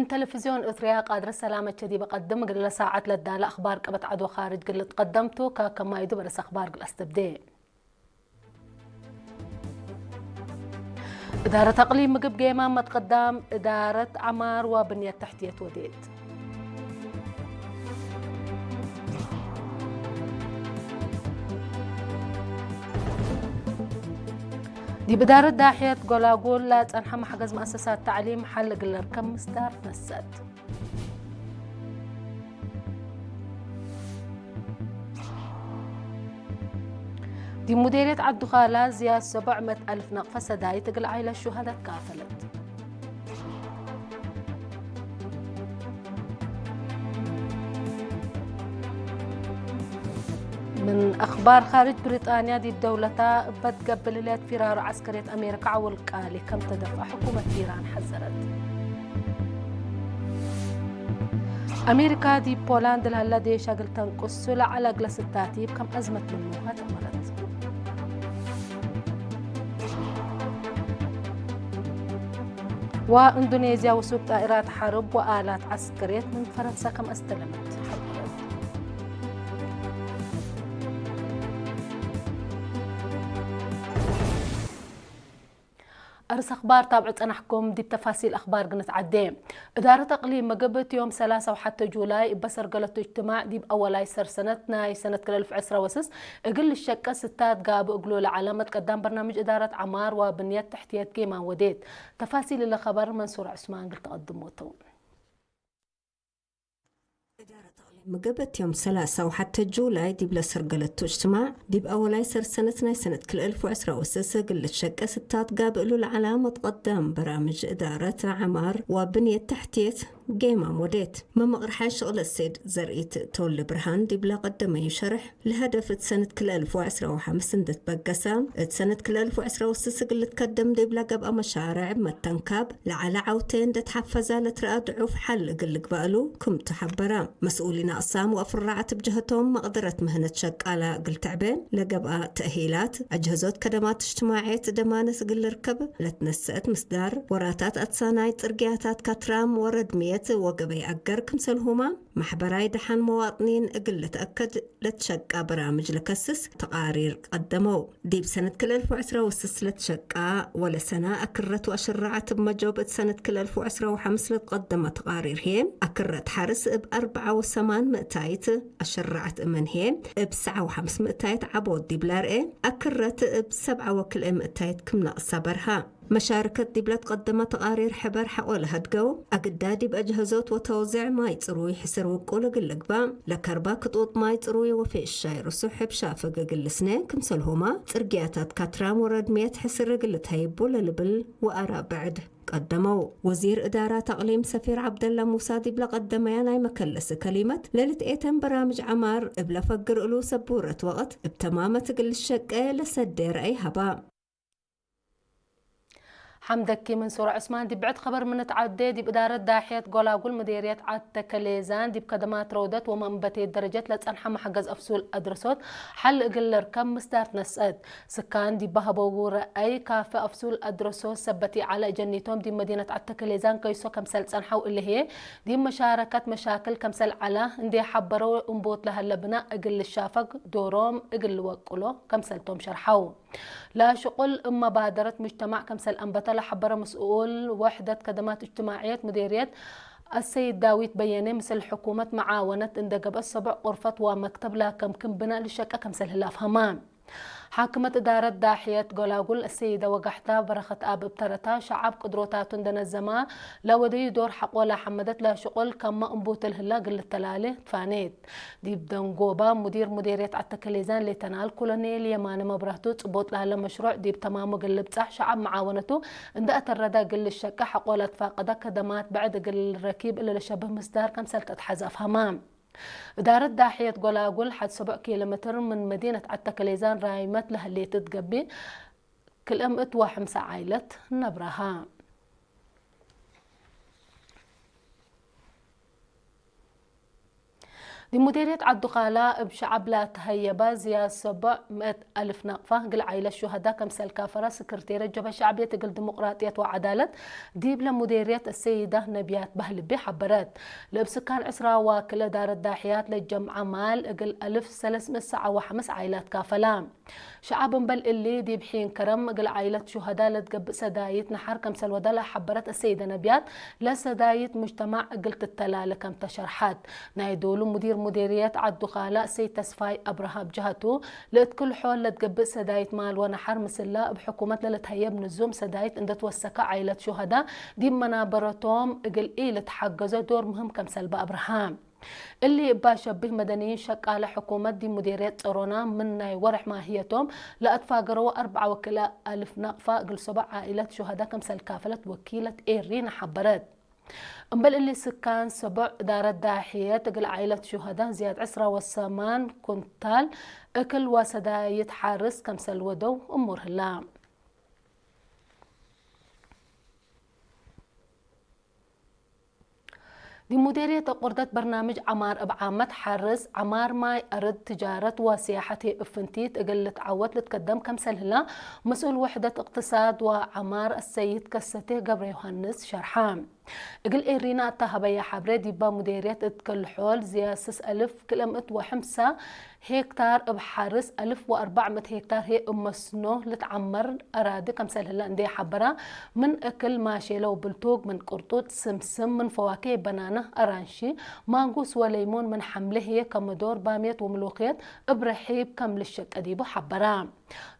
من تلفزيون إثريا قادر السلامة شدي بقدم قل ساعة للدالة أخبار قبت عدو خارج قل تقدمتو كا كما يدو برس أخبار قل أستبدي. إدارة أقليم مقب قيمة متقدم إدارة عمار وبنية تحتية وديت. دي بدار الداحية تقول أقول لا تنحى محجز مؤسسات تعليم حل قلر كم مصدار نسات. دي مديرية عبد خالة زياد سبعمية ألف نقفة سداي تقل عائلة الشهداء كافلت. من أخبار خارج بريطانيا دي الدولة بتقبل ليلة فرار عسكرية أمريكا عول قالي كم تدفع حكومة إيران حذرت. ኣሜሪካ ዲብ ፖላንድ ላላ ዴሻ ግል ተንቅሱ ለዓለ ግለስታቲብ ከም ኣዝመት ምኑ ኣተመረት። ወእንዶኔዝያ ውሱብ ጣኢራት ሐርብ ወኣላት ዐስከርየት ምን ፈረንሳ ከም ኣስተለመት ሐበረት። ኣርስ ኣኽባር ታብዕ ጸናሕኩም ዲብ ተፋሲል ኣኽባር ግንት ዓዴ። እዳረት ኣቕሊም መገበት ዮም ሰላሳ ወሓተ ጁላይ እበ ሰርገለቱ እጅትማዕ ዲብ ኣወላይ ሰርሰነት ናይ ሰነት ክልተ እልፍ ዕስራ ወስስ እግል ልሸቀ ስታት ጋብ እግሉ ለዓላ መትቀዳም በርናምጅ እዳረት ዓማር ወብንየት ትሕትየት ጌማ ወዴት። ተፋሲል እለ ኸበር መንሱር ዑስማን ግል ተቐድሞተው። እዳረት ኣቕሊም ምግብ እቲ ዮም ሰላሳ ወሓተ ጁላይ ዲብ ለሰርገለቱ እጅትማዕ፣ ዲብ ኣወላይ ሰርሰነት ናይ ሰነት ክልተ እልፍ ወዕስራ ወስስ እግል ልሸቀ ስታት ጋብ እሉ ለዓላ መትቀዳም በራምጅ እዳረት ዓማር ወብንየት ትሕትየት ጌማ ሞዴት። መመቕርሓይ ሽቕለ ሴድ ዘርኢት ተወልደ ብርሃን ዲብላ ቀደመዩ ሸርሕ፣ ለሀደፍ እት ሰነት ክልተ እልፍ ወዕስራ ወሐምስ እንድትበገሰ፣ እት ሰነት ክልተ እልፍ ወዕስራ ወስስ እግል ልትከደም ዲብላ ገብኣ መሻርዕ መተንካብ ለዓለ ዓውቴ እንድትሓፈዛ ለትረኣ ድዑፍ ሓል እግል ልግባእሉ ክምቱ ሓበራ። መስኡሊን ኣቕሳም ወኣፍራዓት ብጀህቶም መቕደረት ምህነት ሸቃላ እግል ትዕቤ ለገብኣ ተእሂላት፣ ኣጅህዞት ከደማት እጅትማዕየት ደማነት እግል ልርከብ ለትነሰአት ምስዳር፣ ወራታት ኣትሳናይ ጽርግያታት ካትራም ወረድምየት ወገበይ ኣገር ክምሰልሁማ፣ ማሕበራይ ደሓን መዋጥኒን እግል ልትኣከድ ለትሸቃ በራምጅ ለከስስ ተቓሪር ቀደመው። ዲብ ሰነት ክልተ እልፍ ወዕስራ ወስስ ለትሸቃ ወለሰና ኣክረት ወኣሸራዓት እብ መጆብ እት ሰነት ክልተ እልፍ ወዕስራ ወሐምስ ለትቀደመ ተቓሪር ህዬ፣ ኣክረት ሓርስ እብ ኣርብዓ ወሰማን ምእታይት፣ ኣሸራዓት እመን ህዬ እብ ሰዓ ወሐምስ ምእታይት ዓቦት ዲብ ለርኤ፣ ኣክረት እብ ሰብዓ ወክልኤ ምእታይት ክም ነቕሳ በርሃ። መሻርከት ዲብለ ትቀደመ ተቓሪር ሕበር ሐቆ ለሀድገው፣ ኣግዳ ዲብ ኣጅህዞት ወተውዜዕ ማይ ጽሩይ ሕስር ውቁል እግል ልግባእ፣ ለከርባ ክጡጥ ማይ ጽሩይ ወፌሻይ ርሱሕ እብ ሻፍግ እግል ልስነ፣ ክምሰልሁማ ጽርግያታት ካትራም ወረድምየት ሕስር እግል ልትሀይቡ ለልብል ወኣራ ብዕድ ቀደመው። ወዚር እዳራት ኣቕሊም ሰፊር ዓብደላ ሙሳ ዲብለ ቀደመያ ናይ መከለሲ ከሊመት፣ ለልትኤተን በራምጅ ዓማር እብ ለፈግር እሉ ሰቡረት ወቕት እብ ተማመት እግል ልሸቀ ለሰዴ ረአይ ሀባ። ሓምደኪ መንሱር ዑስማን ዲብ ብዕድ ኸበር ምን ትዓዴ፣ ዲብ እዳረት ዳሕየት ጎላጉል ምዴርየት ዓድ ተከሌዛን ዲብ ከደማት ረውደት ወመንበቴት ደረጀት ለጸንሐ መሕገዝ ኣፍሱል ኣድረሶት ሓል እግል ልርከብ ምስዳር ትነስአት። ስካን ዲብ በህበዉ ረአይ ካፈ ኣፍሱል ኣድረሶት ሰበት ይዓለ እጀኒቶም ዲብ መዲነት ዓድ ተከሌዛን ከይሶ ከምሰል ጸንሐው እልህየ ዲብ መሻረከት መሻክል ከምሰል ዓላ እንዴ ሓበረው እንቦት ለሀለ ብና እግል ልሻፈግ ዶሮም እግል ልወቅሎ ከምሰልቶም ሸርሐው። ለሽቁል እብ መባደረት ሙጅተማዕ ከምሰል አንበተ ለሐበረ መስኡል ወሕደት ከደማት እጅትማዕየት ምዴርየት አሰይድ ዳዊት በየነ ምስል ሕኩመት መዓወነት እንደ ገብአት ሰቡዕ ቁርፈት ወመክተብ ላከምክም ብናእ ልሸቀ ከምሰል ህለ አፍሀማ። ሓክመት እዳረት ዳሕየት ጎላጉል አሰይደ ወጋሕታ በረኸት አብ እብ ተረታ ሸዓብ ቅድሮታቱ እንደ ነዘማ ለወደዩ ዶር ሐቆ ላሐመደት ለሽቁል ከመ እንቡት ልህላ ግል ተላሌ ትፋኔት። ዲብ ደንጎባ ሙዲር ሙዴርየት ዓተከሌዛን ሌተናል ኮሎኔል የማነ መብራህቱ ጽቡጥ ላለ መሽሩዕ ዲብ ተማሙ እግል ልብጻሕ ሸዓብ መዓወነቱ እንደ ኣተረዳ እግል ልሸቀ ሐቆ ለትፋቀደ ከደማት ብዕድ እግል ረኪብ እለ ለሸብህ ምስዳር ከምሰል ተትሐዝ አፍሀማ። እዳረት ዳሕየት ጎላጉል ሐድ ሰቡዕ ኪሎ ሜትር ምን መዲነት ዓተከሌዛን ራይመት ለህሌት እትገቢ ክልኤ ምእት ወሐምሳ ዓይለት ነብረሃ። ዲሙዴርየት ዓዱኻላ እብ ሸዓብ ላተሀየባ ዝያድ ሰቦዕ ምእት ኣልፍ ናቕፋ እግል ዓይለት ሹሀዳ ከምሰል ካፈራ ስክርቴርየት ጀብሀት ሸዕብየት እግል ዲሞቅራጥየት ወዓዳለት ዲብለ ሙዴርየት እሰይዳ ነብያት ባህልቤ ሐበረት። ለእብ ስካን ዕስራ ዋክል እዳረት ዳሕያት ለጀምዓ ማል እግል ኣልፍ ሰለስ ምእት ሰዓ ወሐምስ ዓይላት ካፈላ። ሸዓብ እምበል እሊ ዲብ ሒን ከረም እግል ዓይለት ሹሀዳ ለትገብእ ሰዳይት ነሓር ከምሰል ወዳ ለሐበረት እሰይደ ነብያት ለሰዳይት ሙጅተማዕ እግል ትተላለ ከም ተሸርሐት። ናይ ዶሉ ሙዲር ሙዴርየት ዓዱ ኻላ እሰይድ ተስፋይ ኣብርሃ ብጅሀቱ ለእት ክል ሖል ለትገብእ ሰዳይት ማል ወነሓር ምስላ እብ ሕኩመት ለለትሀየብ ንዙም ሰዳይት እንደትወሰከ ዓይለት ሹሀዳ ዲብ መናበረቶም እግል ኢልትሓገዞ ዶር ምህም ከምሰል በኣብርሃ። እሊ እባ ሸቢህ መደንይን ሸቃለ ሕኩመት ዲብ ሙዴርየት ጸሮና ምን ናይ ወርሕ ማህየቶም ለኣትፋገረዎ ኣርብዓ ወክለ ኣልፍ ናቕፋ እግል ሰቦዕ ዓኢለት ሹሀዳ ከምሰል ካፈለት ወኪለት ኤሪና ሐበረት። እምበል እሊ ስካን ሰቦዕ እዳረት ዳሕየት እግል ዓኢለት ሹሀዳ ዝያድ ዕስራ ወሰማን ኩንታል እክል ወሰዳይት ሓርስ ከምሰል ወደው እሙር ህላ። ዲብ ሙዴርየት ኣቁርደት በርናምጅ ዐማር እብ ዓመት ሐርስ፣ ዐማር ማይ ኣርድ፣ ትጃረት ወስያሐት ህይ እብ ፍንቲት እግል ልትዓወት ልትከደም ከምሰል ህላ መስኡል ውሕደት እቅትሳድ ወዐማር አሰይድ ከሰቴ ገብረዮሃንስ ሸርሐ። እግል ኤሪና እተ ሀበያ ሐብሬ ዲባ ሙዴርየት እት ክል ሖል ዝያድ ስስ አልፍ ክልኤ ምእት ወሐምሳ ሄክታር እብ ሐርስ፣ አልፍ ወአርባዕ ምእት ሄክታር ህይ እብ መስኖ ልትዓመር አራዲ ከምሰል ህላ እንዴ ሐበራ፣ ምን እክል ማሼለ ወብልቱግ፣ ምን ቅርጡጥ፣ ስምስም፣ ምን ፈዋኬ በናና፣ አራንሺ፣ ማንጉስ ወለይሙን፣ ምን ሐምሌ ህዬ ከመዶር፣ ባምየት ወምሉክየት እብ ርሒብ ከም ልሸቀ ዲቡ ሐበራ።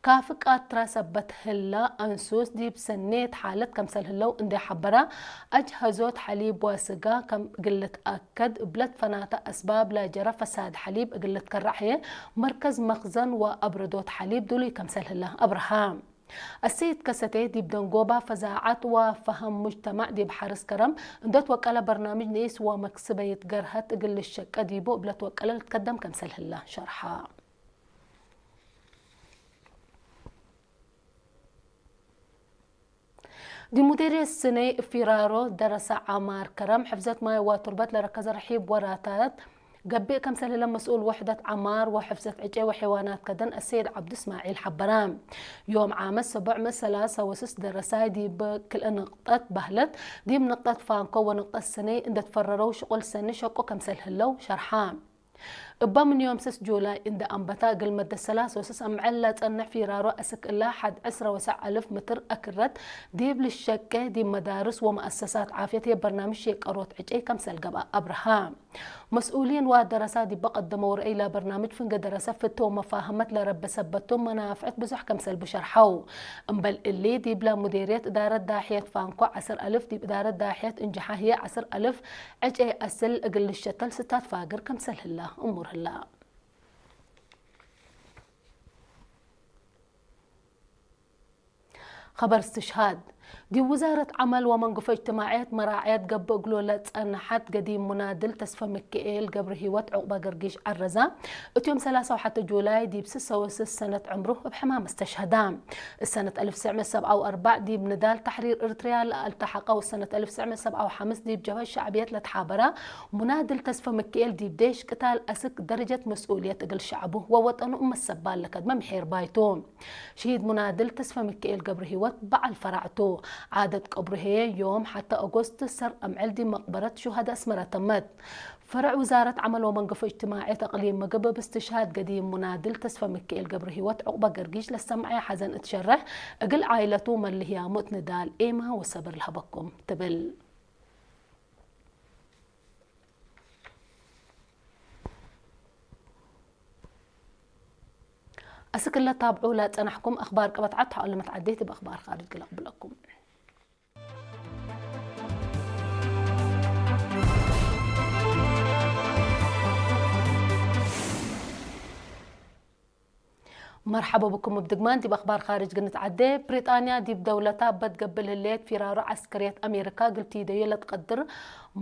ካፊ ቃትራ ሰበት ህላ፣ አንሱስ ዲብ ሰኔት ሓለት ከምሰል ህለው እንዴ ሐበራ፣ አጅሀዞት ሐሊብ ወስጋ ከም እግል ልትአከድ እብለት ፈናተ አስባብ ለጀረ ፈሳድ ሐሊብ እግል ልትከረዕ ህዬ፣ መርከዝ መክዘን ወአብረዶት ሐሊብ ዱሉይ ከምሰል ህለ አብርሃ። አሰይድ ከሰቴ ዲብ ደንጎባ ፈዛዐት ወፈሀም ሙጅተማዕ ዲብ ሐርስ ከረም እንደትወቀለ በርናምጅ ንኢስ ወመክስበይት ገርሀት እግል ልሸቀ ዲቡ እብለት ወቀለ ልትከደም ከምሰል ህለ ሸርሐ። ዲሙዴርየት ስነይ እፊራሮ ደረሰ ዐማር ከረም ሕፍዘት ማይ ወቱርበት ለረከዘ ርሒብ ወራታት ገብእ ከምሰል ህለ መስኡል ውሕደት ዐማር ወሕፍዘት ዕጨይ ወሐይዋናት ከደን አሰይድ ዐብዱ እስማዒል ሐበራ። ዮም ዓመት ሰቦዕ ምእት ሰላሳ ወስስ ደረሳይ ዲብ ክልኤ ንቅጠት ባህለት ዲብ ንቅጠት ፋንኮ ወንቅጠት ስነይ እንደትፈረረው ሽቁል ሰኒ ሸቁ ከምሰል ህለው ሸርሓ። እባ ምን ዮም ስስ ጁላይ እንደ አንበታ እግል መደት ሰላሳ ወስስ አምዕል ለጸንሕ ፊራሮ አስክ እላ ሐድ ዕስራ ወሰዕ አልፍ ምትር አክረት ዲብ ልሸቄ ዲብ መዳርስ ወመአሰሳት ዓፍየት የበርናምጅ ሼቀሮት ዕጨይ ከምሰል ገብአ አብርሃ። መስኡሊን ወደረሳ ዲብ ቀደመው ረአይ ለበርናምጅ ፍንገ ደረሰ ፍቶ ወመፋህመት ለረበ ሰበቶም መናፍዕት ብዙሕ ከምሰል ብሸርሐው። እምበል እሊ ዲብለ ሙዴርየት እዳረት ዳሕየት ፋንኮ ዐስር አልፍ ዲብ እዳረት ዳሕየት እንጅሓ ህዬ ዐስር አልፍ ዕጨይ አስል እግል ልሸተል ስታት ፋግር ከምሰል ህላ እሙር ህላ። ኸበር እስትሽሃድ። ዲብ ውዛረት ዐመል ወመንግፎ እጅትማዕየት መራዕየት ገብእ እግሉ ለጸንሐት ገዲም ሙናድል ተስፈ ምክኤል ገብረሂወት ዑቅበ ገርጊሽ ዐረዛ፣ እት ዮም ሰላሳ ወሐተ ጁላይ ዲብ ስሰ ወስስ ሰነት ዕምሩ እብ ሕማም እስተሽሀዳ። እሰነት አልፍ ትስዕ ምእት ሰብዓ ወአርባዕ ዲብ ንዳል ተሕሪር እርትርያ ለአልተሐቀ ወሰነት አልፍ ትስዕ ምእት ሰብዓ ወሐምስ ዲብ ጀብሀት ሸዕብየት ለትሓበራ ሙናድል ተስፈ ምክኤል ዲብ ዴሽ ቅታል አስክ ደረጀት መስኡልየት እግል ሸዕቡ ወወጠኑ እመሰባል ለከድመ ምሒር ባይቱ። ሽሂድ ሙናድል ተስፈ ምክኤል ገብረሂወት በዓል ፈራዕቱ። ዓደት ቀብሩ ህዬ ዮም ሐተ ኦጎስት ሰር አምዕል ዲብ መቅበረት ሹሀዳ አስመረ ተመት። ፈረዕ ውዛረት ዐመል ወመንገፎ እጅትማዕየት አቅሊም ምግብ ብስትሽሃድ ገዲም ሙናድል ተስፈ ምክኤል ገብረሂወት ዑቅበ ገርጊሽ ለሰምዐየ ሐዘን እት ሸርሕ፣ እግል ዓይለቱ መልህያሙ እት ንዳል ኤማ ወሰብር ለሀበኩም ትብል። አስክ ለታብዑ ለጸናሕኩም አኽባር ቅበት ዐድ ተሐኦለመት ዐዴት እብ አኽባር ካርጅ ግለቅብለኩም። መርሐቦ ብኩም እብ ድግማን ዲብ አኽባር ካርጅ ግንትዓዴ። ብሪጣንያ ዲብ ደውለታ በትገብእ ለህሌት ፊራሮ ዐስከርየት አሜሪካ እግል ቲደዮ ለትቀድር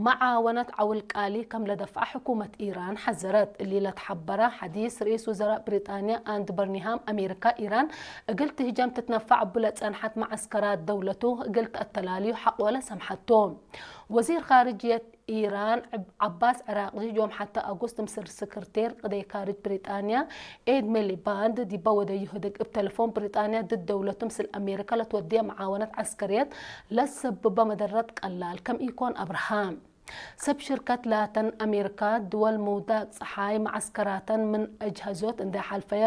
መዓወነት ዐውል ቃሊ ከም ለደፍዐ ሕኩመት ኢራን ሐዘረት። እሊ ለትሐበረ ሐዲስ ርኢስ ውዘራእ ብሪጣንያ አንድ በርኒሃም አሜሪካ ኢራን እግል ትህጀም ትትነፈዕ እቡ ለጸንሐት መዐስከራት ደውለቱ እግል ተአተላልዩ ሐቆለ ሰምሐቱ። ወዚር ካርጅየት ኢራን ዓባስ ዕራቕጂ ዮም ሓተ ኣጉስት ምስል ስክርቴር ቅደይ ካርጅ ብሪጣንያ ኤድ ሚሊባንድ ዲባ ወደ ይህድግ እብ ተለፎን ብሪጣንያ ድድ ደውለቱ ምስል ኣሜሪካ ለትወድየ መዓወነት ዓስከርየት ለሰብበ መደረት ቀላል ከም ኢኮን ኣብርሃ። ሰብ ሽርከት ላተን ኣሜሪካ ድወል ምውዳቅ ፀሓይ መዓስከራተን ምን ኣጅሀዞት እንደ ሓልፈያ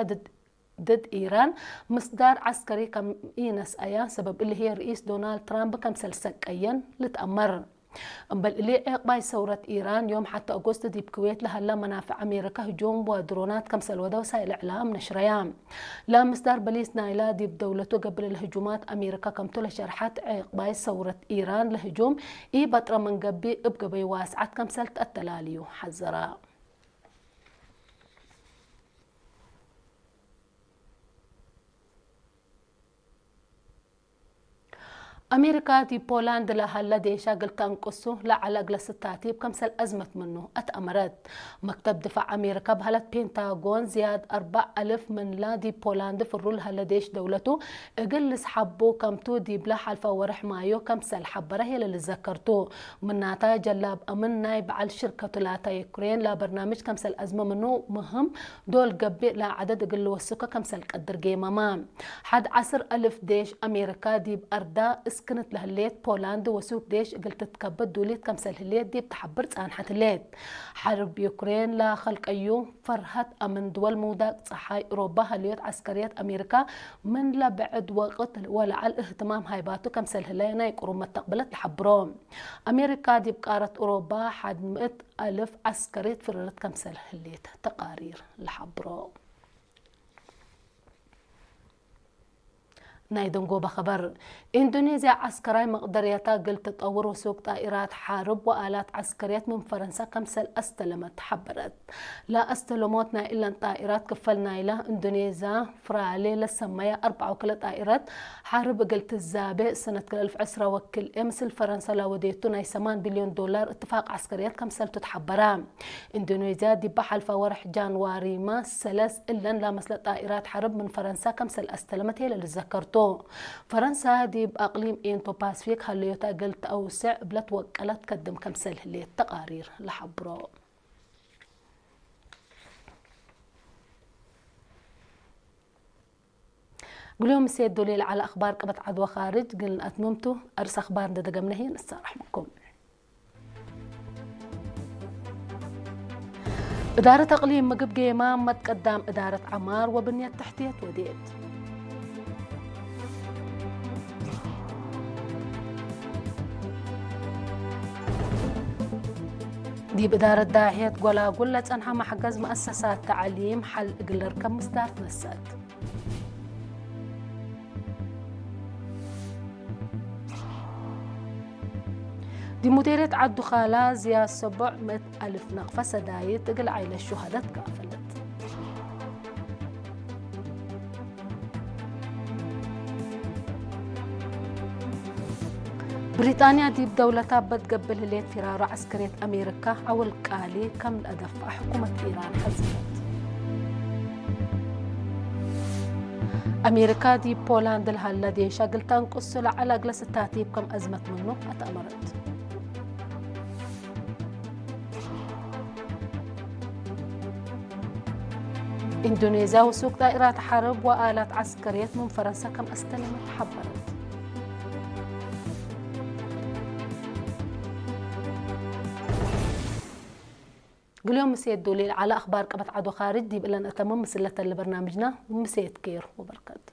ድድ ኢራን ምስዳር ዓስከሪ ከም ኢነስኣያ ሰበብ እልሄ ርኢስ ዶናልድ ትራምፕ ከምሰል ሰቀየን ልትኣመር። እምበል እሊ ዕቅባይ ሰውረት ኢራን ዮም ሓተ ኣጎስት ዲብ ክዌት ለሃላ መናፍዕ ኣሜሪካ ህጁም ወድሮናት ከምሰል ወደ ወሳይል እዕላም ነሽረያ። ለምስዳር በሊስ ናይላ ዲብ ደውለቱ ገብለ ለህጁማት ኣሜሪካ ከምቱ ለሸርሓት ዕቅባይ ሰውረት ኢራን ለህጁም ኢ በጥረ መንገቢ እብ ገበይ ዋስዓት ከምሰል ተኣተላልዩ ሓዘራ። ኣሜሪካ ዲብ ፖላንድ ለሃለ ዴሻ ግልታ እንቅሱ ለዓለ እግለ ስታቲብ ከምሰል አዝመት ምኑ አትአመረት። መክተብ ድፋዕ ኣሜሪካ በህለት ፔንታጎን ዝያድ ኣርባዕ ኣልፍ ምንላ ዲብ ፖላንድ ፍሩ ለሃለ ዴሽ ደውለቱ እግል ልስሓቡ ከምቱ ዲብለ ሓልፋ ወርሕ ማዮ ከምሰል ሓበረ ሄለ ልዘከርቱ። ምናታ ጀላብ ኣምን ናይ በዓል ሽርከቱ ላታ ዩክሬን ላ በርናምጅ ከምሰል አዝመ ምኑ ምህም ዶል ገቢእ ለዓደድ እግል ልወስኮ ከምሰል ቀድር ጌመማ። ሓድ ዓስር ኣልፍ ዴሽ ኣሜሪካ ዲብ ኣርዳ እስክንት ለህሌት ፖላንድ ወሱክ ዴሽ እግል ትትከበት ዱሊት ከምሰል ህሌት ዲብ ተሓብር ጻንሐት ህሌት። ሓርብ ዩክሬን ለኸልቀዩ ፈርሃት ኣምን ድወል ምውዳቅ ጸሓይ እሮባ ሀልዮት ዓስከርያት ኣሜሪካ ምን ለብዕድ ወቅት ወለዓል እህትማም ሃይባቱ ከምሰል ህለ ናይ ቅሩብ መተቅብለት ለሓብሮ። ኣሜሪካ ዲብ ቃረት እሮባ ሓድ ምእት ኣልፍ ዓስከርያት ፍርርት ከምሰል ህሌት ተቃሪር ለሓብሮ። ናይ ደንጎባ ኸበር። ኢንዶኔዝያ ዓስከራይ መቕደርያታ ግል ትጠውር ወሱቅ ጣኢራት ሓርብ ወኣላት ዓስከርያት ምን ፈረንሳ ከምሰል ኣስተለመት ሓበረት። ለኣስተለሞት ናይ እለን ጣኢራት ክፈል ናይላ ኢንዶኔዝያ ፍራሌ ለሰመያ ኣርባዓ ወክለ ጣኢረት ሓርብ እግል ትዛቤ ሰነት ክልተ ኣልፍ ዕስራ ወክል ኤ ምስል ፈረንሳ ላወዴቱ ናይ ሰማን ቢልዮን ዶላር እትፋቅ ዓስከርያት ከምሰልቱ ተሓበራ። ኢንዶኔዝያ ዲባ ሓልፋ ወርሕ ጃንዋሪማ ሰለስ እለን ላመስለ ጣኢራት ሓርብ ምን ፈረንሳ ከምሰል ኣስተለመት ሄለ ልዘከርቶ። ፈረንሳ ዲብ ኣቅሊም ኢንቶ ፓስፊክ ሃለዮታ እግል ተአውስዕ እብለት ወቀለት ከድም ከምሰል ህሌት ተቃሪር ለሓብሮ። ግልዮም ምሴ ዶሌ ለዓለ ኣኽባር ቅበት ዓድወ ኻርጅ ግን ኣትምምቱ። ኣርስ ኣኽባር እንደ ደገምነ ህየ ንሳራሕምኩም። እዳረት ኣቕሊም ምግብ ጌማ መትቀዳም እዳረት ዓማር ወብንየት ትሕትየት ወዴት። ዲብ እዳረት ዳሕየት ጎላጉል ለጸንሐ ማሕገዝ መኣሰሳት ተዕሊም ሓል እግል ርከብ ምስዳር ትመሰት። ዲብ ሙዴርየት ዓዱ ኻላ ዝያድ ሰቦዕ ምእት ኣልፍ ነቕፈ ሰዳይት እግል ዓይለት ሹሃደት ጋፈለት። ብሪጣንያ ዲብ ደውለታ በትገብእ ህሌት ፊራሮ ዐስከርየት ኣሜሪካ ዐውል ቃሊ ከም ለአደፍአ ሕኩመት ኢራን ሐዚፈት። ኣሜሪካ ዲብ ፖላንድ ለሀላ ዴሻ ግልታ እንቅሱ ለዐለ እግለ ስታቲብ ከም አዝመት ምኑ አትአመረት። ኢንዶኔዝያ ወሱቅ ጣኢራት ሐርብ ወአላት ዐስከርየት ምን ፈረንሳ ከም አስተለመት ሐበረት። ግልዮም ምሴት ዶሌ ለዐለ አኽባር ቅበት ዓዶ ኻርጅ ዲብ እለን እተምም ምስለተን ለበርናምጅና ምሴት ኬር ወበርከት።